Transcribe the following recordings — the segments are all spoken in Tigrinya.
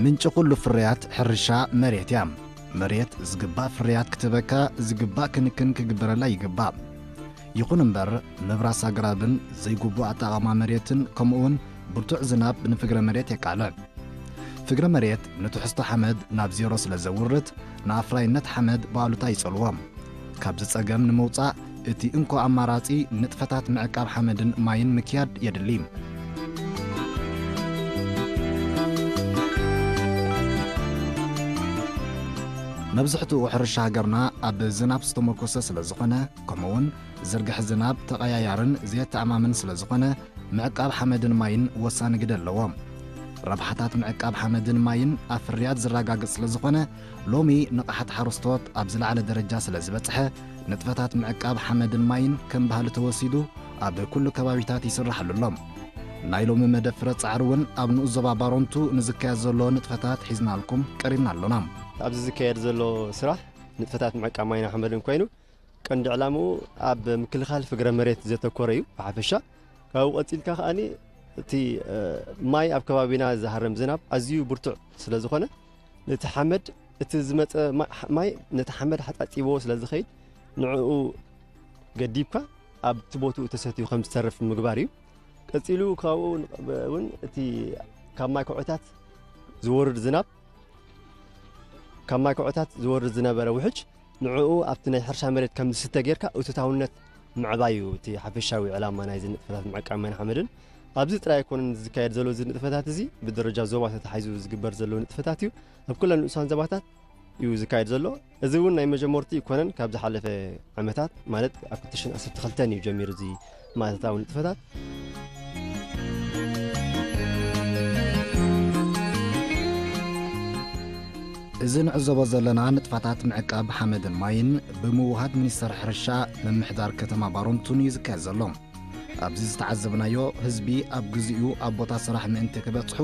ምንጪ ኩሉ ፍርያት ሕርሻ መሬት እያ። መሬት ዝግባእ ፍርያት ክትበካ ዝግባእ ክንክን ክግበረላ ይግባእ። ይኹን እምበር፣ ምብራስ ኣግራብን ዘይግቡእ ኣጠቓቕማ መሬትን ከምኡውን ብርቱዕ ዝናብ ንፍግረ መሬት የቃልዕ። ፍግረ መሬት ንትሕዝቶ ሓመድ ናብ ዜሮ ስለ ዘውርድ፣ ንኣፍራይነት ሓመድ ብኣሉታ ይጸልዎ። ካብዚ ጸገም ንምውጻእ፣ እቲ እንኮ ኣማራጺ ንጥፈታት ምዕቃብ ሓመድን ማይን ምክያድ የድሊ። መብዝሕትኡ ሕርሻ ሃገርና ኣብ ዝናብ ዝተመርኮሰ ስለ ዝኾነ፣ ከምኡውን ዝርግሐ ዝናብ ተቐያያርን ዘየተኣማምን ስለ ዝኾነ፣ ምዕቃብ ሓመድን ማይን ወሳኒ ግደ ኣለዎ። ረብሓታት ምዕቃብ ሓመድን ማይን ኣብ ፍርያት ዝረጋገጽ ስለ ዝኾነ፣ ሎሚ ንቕሓት ሓረስቶት ኣብ ዝለዓለ ደረጃ ስለ ዝበጽሐ፣ ንጥፈታት ምዕቃብ ሓመድን ማይን ከም ባህሊ ተወሲዱ ኣብ ኩሉ ከባቢታት ይስራሓሉ ኣሎ። ናይ ሎሚ መደብ ፍረ ጻዕሪ እውን ኣብ ንኡስ ዞባ ባሮንቱ ንዝካየድ ዘሎ ንጥፈታት ሒዝናልኩም ቀሪብና ኣሎና። ኣብዚ ዝካየድ ዘሎ ስራሕ ንጥፈታት ምዕቃብ ማይን ሓመድን ኮይኑ፣ ቀንዲ ዕላምኡ ኣብ ምክልኻል ፍግረ መሬት ዘተኮረ እዩ ብሓፈሻ። ካብኡ ቀጺልካ ከኣኒ እቲ፣ እ፣ ማይ ኣብ ከባቢና ዝሃርም ዝናብ ኣዝዩ ብርቱዕ ስለ ዝኾነ፣ ነቲ ሓመድ፣ እቲ ዝመጸ ማ-፣ ማይ ነቲ ሓመድ ሓጻጺብዎ ስለ ዝኸይድ፣ ንዕኡ ገዲብካ ኣብቲ ቦትኡ ተሰትዩ ከም ዝተርፍ ምግባር እዩ። ቀጺሉ ካብኡ ን-፣ እውን እቲ ካብ ማይ ኩዖታት ዝወርድ ዝናብ፣ ካብ ማይ ኩዖታት ዝወርድ ዝነበረ ውሕጅ ንዕኡ ኣብቲ ናይ ሕርሻ መሬት ከም ዝስተ ጌርካ እቶታውነት ምዕባይ እዩ እቲ ሓፈሻዊ ዕላማ ናይዚ ንጥፈታት ምዕቃብ ማይን ሓመድን። ኣብዚ ጥራይ ኣይኮነን ዝካየድ ዘሎ እዚ ንጥፈታት እዚ፣ ብደረጃ ዞባ ተታሒዙ ዝግበር ዘሎ ንጥፈታት እዩ። ኣብ ኩለን ንኡሳን ዞባታት እዩ ዝካየድ ዘሎ። እዚ እውን ናይ መጀመርቱ ይኮነን፣ ካብ ዝሓለፈ ዓመታት ማለት ኣብ ክልተ ሽሕን ዓሰርተ ክልተን እዩ ጀሚሩ እዚ ማእቶታዊ ንጥፈታት። እዚ ንዕዘቦ ዘለና ንጥፈታት ምዕቃብ ሓመድን ማይን ብምውሃድ ሚኒስተር ሕርሻ ምምሕዳር ከተማ ባሮንቱን እዩ ዝካየድ ዘሎ። ኣብዚ ዝተዓዘብናዮ፣ ህዝቢ ኣብ ግዚኡ ኣብ ቦታ ስራሕ ምእንቲ ክበጽሑ፣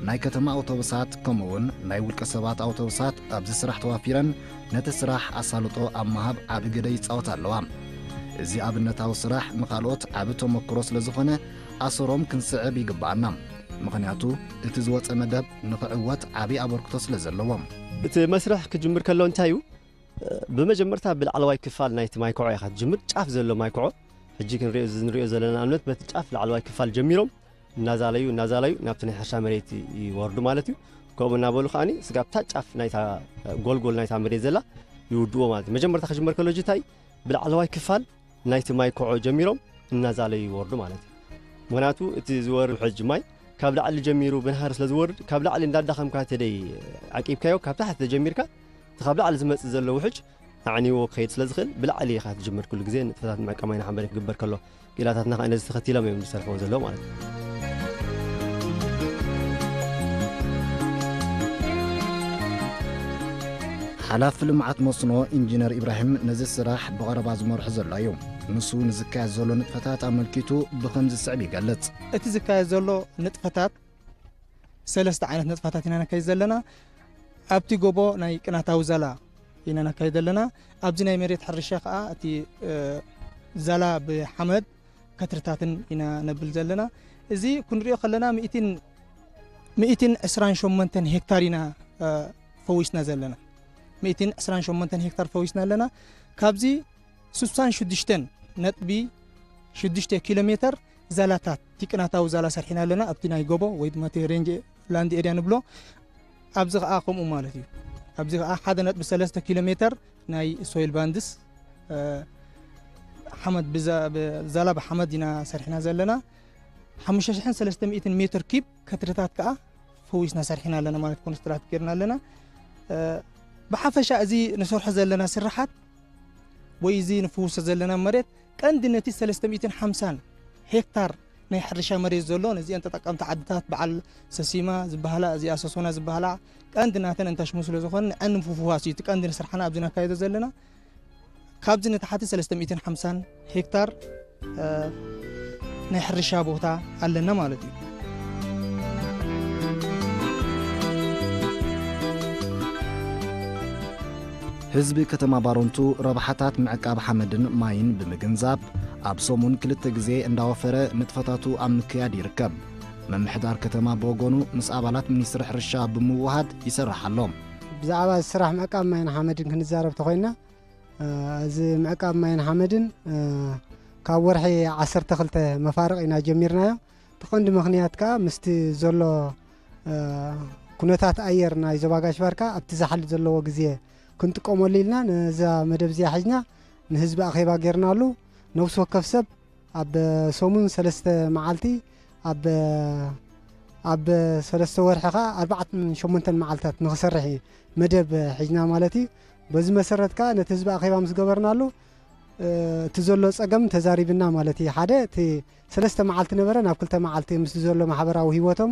ናይ ከተማ ኣውቶቡሳት ከምኡውን ናይ ውልቀ ሰባት ኣውቶቡሳት ኣብዚ ስራሕ ተዋፊረን ነቲ ስራሕ ኣሳልጦ ኣብ ምሃብ ዓቢ ግደ ይጻወታ ኣለዋ። እዚ ኣብነታዊ ስራሕ ንኻልኦት ዓቢ ተመክሮ ስለ ዝኾነ፣ ኣሰሮም ክንስዕብ ይግብኣና። ምኽንያቱ፣ እቲ ዝወጸ መደብ ንኽዕወት ዓቢ ኣበርክቶ ስለ ዘለዎ። እቲ መስርሕ ክጅምር ከሎ እንታይ እዩ? ብመጀመርታ ብላዕለዋይ ክፋል ናይቲ ማይ ኮዖ ኢኻ ትጅምር፣ ጫፍ ዘሎ ማይ ኮዖ። ሕጂ ክንሪኦ፣ እዚ ንሪኦ ዘለና ንኣብነት በቲ ጫፍ ላዕለዋይ ክፋል ጀሚሮም እናዛለዩ፣ እናዛለዩ ናብቲ ናይ ሕርሻ መሬት ይወርዱ ማለት እዩ። ከምኡ እናበሉ ከኣኒ ስጋብ እታ ጫፍ ናይታ ጎልጎል ናይታ መሬት ዘላ ይውድዎ ማለት እዩ። መጀመርታ ክጅመር ከሎ ሕጂ እንታይ ብላዕለዋይ ክፋል ናይቲ ማይ ኮዖ ጀሚሮም እናዛለዩ ይወርዱ ማለት እዩ። ምኽንያቱ እቲ ዝወርድ ውሕጅ ማይ ካብ ላዕሊ ጀሚሩ ብንሃር ስለ ዝወርድ፣ ካብ ላዕሊ እንዳዳኸምካ ተደይ ዓቂብካዮ፣ ካብ ታሕቲ ተጀሚርካ፣ እቲ ካብ ላዕሊ ዝመጽእ ዘሎ ውሕጅ ኣዕንይዎ ክኸይድ ስለ ዝኽእል፣ ብላዕሊ ኢኻ ትጅምር ኩሉ ግዜ ንጥፈታት ምዕቃብ ማይ ንሓመድ ክግበር ከሎ። ኪላታትና ከኣ ነዚ ተኸቲሎም እዮም ዝሰርሕዎ ዘለዉ ማለት እዩ። ሓላፊ ልምዓት መስኖ ኢንጂነር ኢብራሂም ነዚ ስራሕ ብቐረባ ዝመርሖ ዘሎ እዩ። ንሱ ንዝካየድ ዘሎ ንጥፈታት ኣመልኪቱ ብኸምዚ ዝስዕብ ይገልጽ። እቲ ዝካየድ ዘሎ ንጥፈታት ሰለስተ ዓይነት ንጥፈታት ኢና ነካይድ ዘለና። ኣብቲ ጎቦ ናይ ቅናታዊ ዛላ ኢና ነካይድ ዘለና። ኣብዚ ናይ መሬት ሕርሻ ከኣ እቲ፣ እ፣ ዛላ ብሓመድ ከትርታትን ኢና ነብል ዘለና። እዚ ክንሪኦ ከለና ሚእትን፣ ሚእትን ዕስራን ሸሞንተን ሄክታር ኢና፣ እ፣ ፈዊስና ዘለና። ሚእትን ዕስራን ሸሞንተን ሄክታር ፈዊስና ኣለና። ካብዚ ስሳን ሽዱሽተን ነጥቢ ሽዱሽተ ኪሎ ሜተር ዛላታት፣ እቲ ቅናታዊ ዛላ ሰርሒና ኣለና። ኣብቲ ናይ ጎቦ ወይ ድማ እቲ ሬንጅ ላንድ ኤርያ ንብሎ፣ ኣብዚ ኸኣ ከምኡ ማለት እዩ። ኣብዚ ኸኣ ሓደ ነጥቢ ሰለስተ ኪሎ ሜተር ናይ ሶይል ባንድስ፣ እ፣ ሓመድ ብዛ-፣ ብዛላ ብሓመድ ኢና ሰርሒና ዘለና። ሓሙሽተ ሽሕን ሰለስተ ሚእትን ሜትር ኪብ ከትርታት ከኣ ፈዊስና ሰርሒና ኣለና ማለት ኮንስትራክት ጌርና ኣለና። እ፣ ብሓፈሻ እዚ ንሰርሖ ዘለና ስራሓት ወይ እዚ ንፍውሶ ዘለና መሬት ቀንዲ ነቲ ሰለስተ ሚእትን ሓምሳን ሄክታር ናይ ሕርሻ መሬት ዘሎ፣ ነዚአን ተጠቀምቲ ዓድታት በዓል ሰሲማ ዝበሃላ፣ እዚኣ ሰሶና ዝበሃላ፣ ቀንዲ ናተን እንተሽሙ ስለ ዝኾነ፣ ንዐን ንምፍዋስ እዩ እቲ ቀንዲ ንስርሓና ኣብዚ ነካይዶ ዘለና። ካብዚ ንታሕቲ ሰለስተ ሚእትን ሓምሳን ሄክታር፣ እ፣ ናይ ሕርሻ ቦታ ኣለና ማለት እዩ። ህዝቢ ከተማ ባሮንቱ ረብሓታት ምዕቃብ ሓመድን ማይን ብምግንዛብ፣ ኣብ ሰሙን ክልተ ግዜ እንዳወፈረ ንጥፈታቱ ኣብ ምክያድ ይርከብ። ምምሕዳር ከተማ ብወገኑ ምስ ኣባላት ሚኒስትሪ ሕርሻ ብምውሃድ ይሰርሕ ኣሎ። ብዛዕባ እዚ ስራሕ ምዕቃብ ማይን ሓመድን ክንዛረብ ተኾይንና፣ እ፣ እዚ ምዕቃብ ማይን ሓመድን፣ እ፣ ካብ ወርሒ ዓሰርተ ክልተ መፋርቕ ኢና ጀሚርናዮ። እቲ ቀንዲ ምኽንያት ከኣ ምስቲ ዘሎ፣ እ፣ ኩነታት ኣየር ናይ ዞባ ጋሽ ባርካ ኣብቲ ዝሓል ዘለዎ ግዜ ክንጥቀመሉ ኢልና ነዛ መደብ እዚኣ ሒዝና ንህዝቢ ኣኼባ ጌርናሉ። ነፍሲ ወከፍ ሰብ ኣብ ሰሙን ሰለስተ መዓልቲ፣ ኣብ፣ ኣብ ሰለስተ ወርሒ ከኣ ኣርባዕተን ሸሞንተን መዓልታት ንኽሰርሕ እዩ መደብ ሒዝና ማለት እዩ። በዚ መሰረት ከኣ ነቲ ህዝቢ ኣኼባ ምስ ገበርናሉ፣ እ፣ እቲ ዘሎ ጸገም ተዛሪብና ማለት እዩ። ሓደ እቲ ሰለስተ መዓልቲ ነበረ፣ ናብ ክልተ መዓልቲ ምስቲ ዘሎ ማሕበራዊ ህይወቶም፣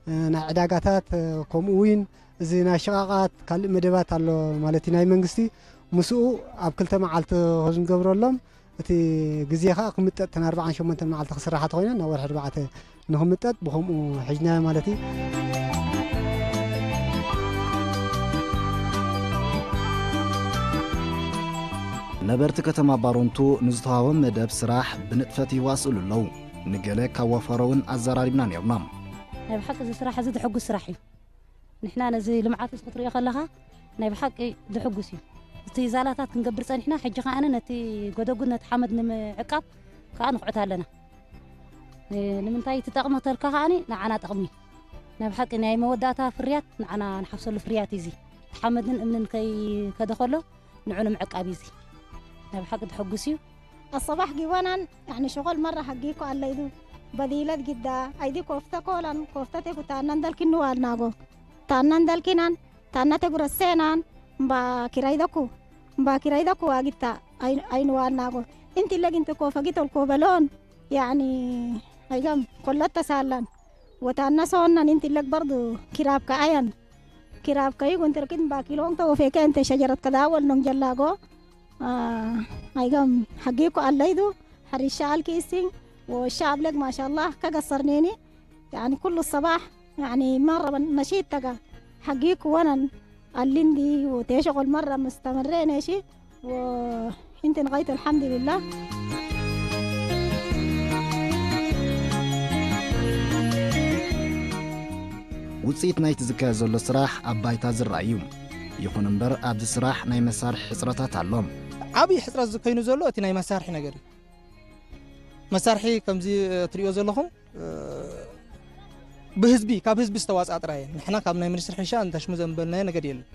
እ፣ ናይ ዕዳጋታት፣ እ፣ ከምኡ እውን እዚ ናይ ሽቓቓት ካልእ መደባት ኣሎ ማለት እዩ ናይ መንግስቲ፣ ምስኡ ኣብ ክልተ መዓልቲ ክንገብረሎም፣ እቲ ግዜ ኸኣ ክምጠጥ፣ እተን ኣርባዓን ሸሞንተን መዓልቲ ክስራሓ ተኾይነን ናብ ወርሒ ኣርባዕተ ንኽምጠጥ ብኸምኡ ሒዝናዮ ማለት እዩ። ነበርቲ ከተማ ባሮንቱ ንዝተዋህቦም መደብ ስራሕ ብንጥፈት ይዋስእሉ ኣለዉ። ንገለ ካብ ወፈሮ እውን ኣዘራሪብና ነይርና። ናይ ብሓቂ እዚ ስራሕ እዚ ዘሐጉስ ስራሕ እዩ። ንሕና ነዚ ልምዓት እዚ ክትሪኦ ከለኻ ናይ ብሓቂ ዘሐጉስ እዩ። እቲ ዛላታት ክንገብር ጸኒሕና፣ ሕጂ ከኣ ነቲ ጎደጉድ ነቲ ሓመድ ንምዕቃብ ከኣ ንኹዕት ኣለና። ን-፣ ንምንታይ ትጠቕሞ ተልካ ከኣ ንዓና ጠቕሚ። ናይ ብሓቂ ናይ መወዳእታ ፍርያት ንዓና ንሓፍሰሉ ፍርያት እዩ እዚ። እቲ ሓመድን እምንን ከይከደ ከሎ ንዑ ንምዕቃብ እዩ እዚ። ናይ ብሓቂ ዘሐጉስ እዩ። الصباح جوانا يعني شغل مرة حقيكو على يدو بديلة جدا. أيدي كوفتا كولان كوفتا تيكو تانان دالكين نوال ناغو تانان دالكينان تانا تيكو رسينان با كرايدكو با كرايدكو واجتا أي أي نوال ناغو. انت اللي انت كوفا جيتو الكوبلون يعني أيام كلتا سالان وتانا صونان انت اللي برضو كراب كأيان كراب كيكو انت ركين باكي لون تو فيك انت شجرة كداول نم جلاغو. Aygam hagiiku allaydu harisha alkiising wo shaab leg mashallah kaga sarneni. Yani kullu sabah yani marra nashiid taga hagiiku wanan allindi wo teeshaqol marra mustamarreeneeshi wo intin qaytu alhamdulillah. ውፅኢት ናይቲ ዝካየድ ዘሎ ስራሕ ኣብ ባይታ ዝረኣይ እዩ። ይኹን እምበር ኣብዚ ስራሕ ናይ መሳርሒ ሕፅረታት ኣሎ። ዓብዪ ሕፅረት ዝከይኑ ዘሎ እቲ ናይ መሳርሒ ነገር እዩ። መሳርሒ ከምዚ ትሪኦ ዘለኹም ብህዝቢ ካብ ህዝቢ ዝተዋፅኣ ጥራይ እየን። ንሕና ካብ ናይ ሚኒስትሪ ሕርሻ እንተሽሙ ዘንበልናዮ ነገር የለን።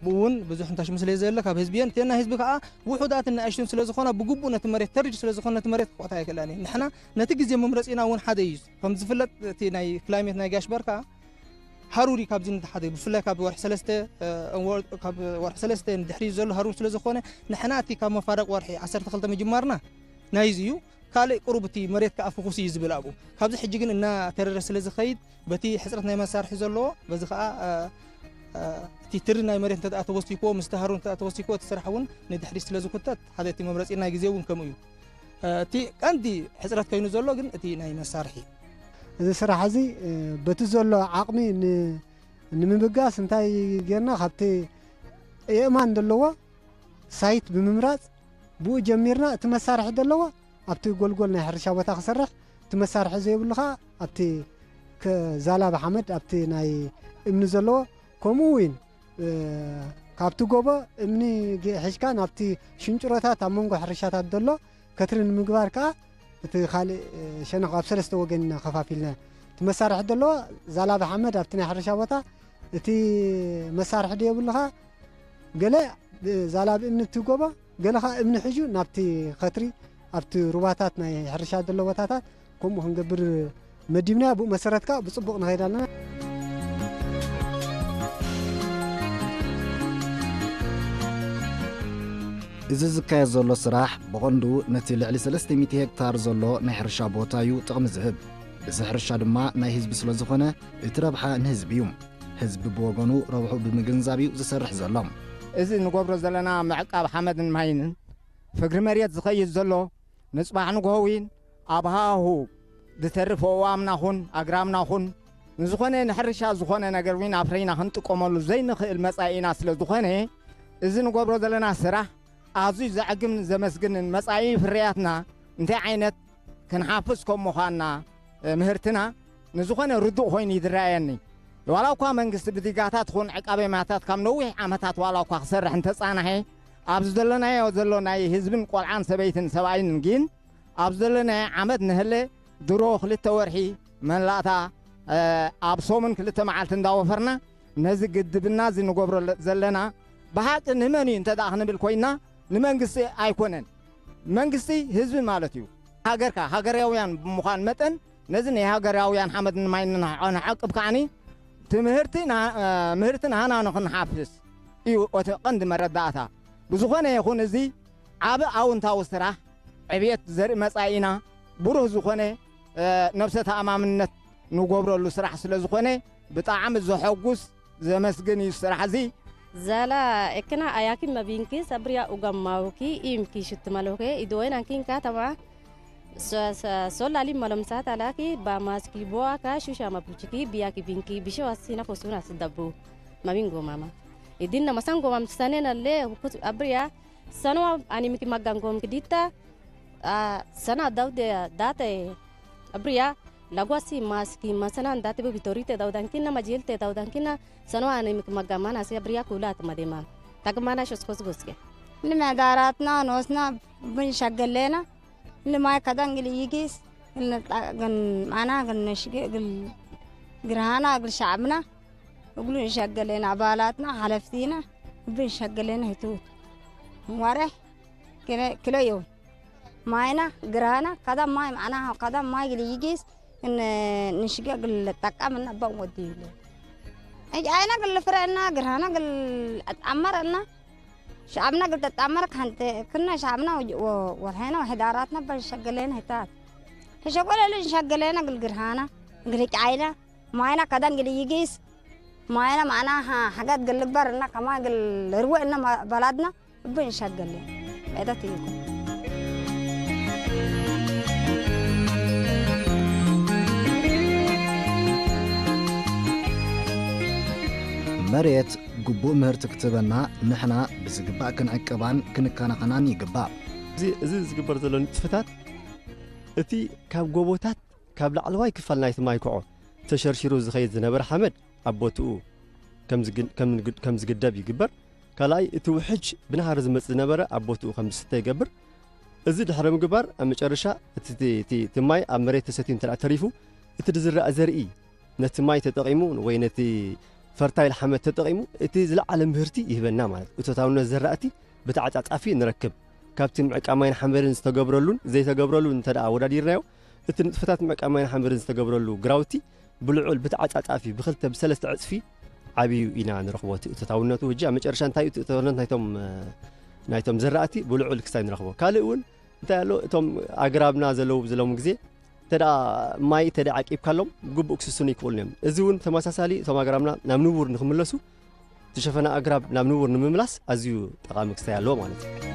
ብኡ እውን ብዙሕ እንተሽሙ ስለ ዘለ ካብ ህዝቢ እየን። እተን ናይ ህዝቢ ከዓ ውሑዳትን ንኣሽቱን ስለ ዝኾና ብግቡእ ነቲ መሬት ተሪዱ ስለ ዝኾነ ነቲ መሬት ክቆታ ኣይክእላን እየን። ንሕና ነቲ ግዜ መምረፂና እውን ሓደ እዩ። ከም ዝፍለጥ እቲ ናይ ክላይሜት ናይ ጋሽ በርካ ሃሩር እዩ ካብዚ ንታሕቲ ብፍላይ ካብ ወርሒ ሰለስተ ካብ ወርሒ ሰለስተ ንድሕሪ ዘሎ ሃሩር ስለ ዝኾነ ንሕና እቲ ካብ መፋረቕ ወርሒ ዓሰርተ ክልተ ምጅማርና ናይዚ እዩ። ካልእ ቁሩብ እቲ መሬት ከኣ ፍኹስ እዩ ዝብል ኣብኡ። ካብዚ ሕጂ ግን እናተረረ ስለ ዝኸይድ በቲ ሕፅረት ናይ መሳርሒ ዘለዎ በዚ ከኣ እቲ ትሪ ናይ መሬት እንተ ተወሲክዎ ምስቲ ሃሩር እንተ ተወሲክዎ እቲ ስራሕ እውን ንድሕሪ ስለ ዝኩተት ሓደ እቲ መምረፂ ናይ ግዜ እውን ከምኡ እዩ። እቲ ቀንዲ ሕፅረት ኮይኑ ዘሎ ግን እቲ ናይ መሳርሒ። እዚ ስራሕ እዚ በቲ ዘሎ ዓቕሚ ንምብጋስ እንታይ ጌርና ካብቲ የእማን ዘለዎ ሳይት ብምምራፅ ብኡ ጀሚርና እቲ መሳርሒ ዘለዎ ኣብቲ ጎልጎል ናይ ሕርሻ ቦታ ክሰርሕ እቲ መሳርሒ ዘይብሉ ከዓ ኣብቲ ዛላብ ሓመድ ኣብቲ ናይ እምኒ ዘለዎ ከምኡ እውን ካብቲ ጎቦ እምኒ ሒዝካ ናብቲ ሽንጭሮታት ኣብ መንጎ ሕርሻታት ዘሎ ከትሪ ንምግባር ከዓ እቲ ካልእ ሸነኽ ኣብ ሰለስተ ወገን ኢና ከፋፊልና። እቲ መሳርሒ ዘለዎ ዛላብ ሓመድ ኣብቲ ናይ ሕርሻ ቦታ፣ እቲ መሳርሒ ደየብሉ ከዓ ገለ ዛላብ እምኒ እቲ ጎቦ፣ ገለ ከዓ እምኒ ሒዙ ናብቲ ከትሪ ኣብቲ ሩባታት ናይ ሕርሻ ዘሎ ቦታታት ከምኡ ክንገብር መዲብና። ብኡ መሰረት ከዓ ብፅቡቕ ንኸይድ ኣለና። እዚ ዝካየድ ዘሎ ስራሕ ብቐንዱ ነቲ ልዕሊ ሰለስተ ሚእቲ ሄክታር ዘሎ ናይ ሕርሻ ቦታ እዩ ጥቕሚ ዝህብ። እዚ ሕርሻ ድማ ናይ ህዝቢ ስለ ዝኾነ እቲ ረብሓ ንህዝቢ እዩ። ህዝቢ ብወገኑ ረብሑ ብምግንዛብ እዩ ዝሰርሕ ዘሎ። እዚ ንገብሮ ዘለና ምዕቃብ ሓመድን ማይንን ፍግሪ መሬት ዝኸይድ ዘሎ ንጽባሕ ንግሆ እውን ኣብ ሃሁ ዝተርፍ ኣእዋምና ኹን ኣግራብና ኹን ንዝኾነ ንሕርሻ ዝኾነ ነገር እውን ኣፍረይና ክንጥቀመሉ ዘይንኽእል መጻኢና ስለ ዝኾነ፣ እዚ ንገብሮ ዘለና ስራሕ ኣዝዩ ዘዕግምን ዘመስግንን፣ መጻኢ ፍርያትና እንታይ ዓይነት ክንሓፍስ ከም ምዃንና፣ እ፣ ምህርትና ንዝኾነ ርዱእ ኮይኑ ይድረኣየኒ። ዋላ እኳ መንግስቲ ብዲጋታት ኹን ዕቃበ ማያታት ካብ ነዊሕ ዓመታት ዋላ እኳ ክሰርሕ እንተጻንሐ፣ ኣብዚ ዘለናዮ ዘሎ ናይ ህዝብን ቆልዓን ሰበይትን ሰብኣይን ግን ኣብ ዘለናዮ ዓመት ንህለ ድሮ ክልተ ወርሒ መላእታ፣ እ፣ ኣብ ሰሙን ክልተ መዓልቲ እንዳወፈርና ነዚ ግድብና እዚ ንገብሮ ለ-፣ ዘለና ብሓቂ ንመን እዩ እንተ ደኣ ክንብል ኮይና ንመንግስቲ ኣይኮነን። መንግስቲ ህዝቢ ማለት እዩ። ሃገርካ ሃገራውያን ብምዃን መጠን ነዚ ናይ ሃገራውያን ሓመድን ማይን ንዓ-፣ ንዓቅብ ከዓኒ ትምህርቲ ና-፣ እ፣ ምህርቲ ናህና ንኽንሓፍስ እዩ እቲ ቀንዲ መረዳእታ። ብዝኾነ ይኹን እዚ ዓቢ ኣውንታዊ ስራሕ ዕብየት ዘርኢ መጻኢና ብሩህ ዝኾነ፣ እ፣ ነብሰ ተኣማምነት ንገብረሉ ስራሕ ስለ ዝኾነ ብጣዕሚ ዘሐጉስ ዘመስግን እዩ ስራሕ እዚ። Zala ekena ayaki mabinki sabria uga mauki imki shut maloke idoen ankin katama. So, so, so lali malom sata laki ba maski boa ka shusha mapuchiki biaki binki bisho asina fosuna sidabu. Mabingo mama. Idin na masango mam sanena le hukut abria. Sanwa ani miki magangom kidita. Ah, sana daude date abria. Lagwasi maski masana date bu bitorite daudankina majilte daudankina. Sanwa ani miki magamana si abria kulat madema. Tagmana shos kos goske. ንመዳራትና ንወስና ብንሸገለና ንማይ ከዳን ግል ይጊስ ግል ንጣ-፣ ግን ማና ግን ነሽገ ግል ግርሃና ግል ሻዕብና እግሉ ንሸገለና ኣባላትና ሓለፍቲና ብንሸገለና ህትውት ዋረ ክለ-፣ ክለዮ ማይና ግርሃና ከዳን ማይ ማና ከዳን ማይ ግል ይጊስ ን-፣ ንሽገ ግል ጠቃምና በን ወዲ ይለ እጅ ኣይና ግል ፍረና ግርሃና ግል ኣጣመረና ሻዕብና ግል ተጣመር ካንተ ክና ሻዕብና ወ-፣ ወ-፣ ወርሃና ወሕዳራትና በል ሸገለና ህታት። ተሸቆለሉ ሸገለና ግል ግርሃና ግል ጫይና ማይና ከዳን ግል ይጊስ ማይና ማዕና ሓ-፣ ሓጋት ግል ልግበርና ከማ ግል ርወ እና ማ-፣ በላድና እብን ሸገለ። ዕደት እዩ። መሬት ግቡእ ምህርቲ ክትህበና ንሕና ብዝግባእ ክንዕቅባን ክንከናኸናን ይግባእ። እዚ፣ እዚ ዝግበር ዘሎ ንጥፈታት እቲ ካብ ጎቦታት ካብ ላዕለዋይ ክፋል ናይቲ ማይ ክዖ ተሸርሺሩ ዝኸይድ ዝነበረ ሓመድ ኣብ ቦትኡ ከም ዝግ-፣ ከም ንግ-፣ ከም ዝግደብ ይግበር። ካልኣይ፣ እቲ ውሕጅ ብናህሪ ዝመጽእ ዝነበረ ኣብ ቦትኡ ከም ዝስተ ይገብር። እዚ ድሕሪ ምግባር፣ ኣብ መጨረሻ እቲ፣ እቲ፣ እቲ፣ እቲ ማይ ኣብ መሬት ተሰትዩ እንተ ደኣ ተሪፉ፣ እቲ ዝዝራእ ዘርኢ ነቲ ማይ ተጠቒሙ ወይ ነቲ ፈርታይል ሓመድ ተጠቒሙ፣ እቲ ዝለዓለ ምህርቲ ይህበና ማለት እዩ። እቶታውነት ዘራእቲ ብተዓጻጻፊ ንረክብ። ካብቲ ምዕቃብ ማይን ሓመድን ዝተገብረሉን ዘይተገብረሉን እንተ ደኣ ኣወዳዲርናዮ፣ እቲ ንጥፈታት ምዕቃብ ማይን ሓመድን ዝተገብረሉ ግራውቲ ብልዑል፣ ብተዓጻጻፊ፣ ብኽልተ፣ ብሰለስተ ዕጽፊ ዓብዩ ኢና ንረኽቦ። እቲ እቶታውነቱ፣ ሕጂ ኣብ መጨረሻ እንታይ እዩ እቲ እቶታውነት ናይቶም፣ ናይቶም ዘራእቲ ብልዑል ክስታይ ንረኽቦ። ካልእ እውን እንታይ ኣሎ፣ እቶም ኣግራብና ዘለዉ ብዝለሙ ግዜ፣ እንተ ደኣ ማይ እንተ ደኣ ዓቂብካሎም፣ ብግቡእ ክስስኑ ይክእሉን እዮም። እዚ እውን ተመሳሳሊ፣ እቶም ኣግራብና ናብ ንቡር ንክምለሱ፣ ዝሸፈና ኣግራብ ናብ ንቡር ንምምላስ ኣዝዩ ጠቓሚ ክስታይ ኣለዎ ማለት እዩ።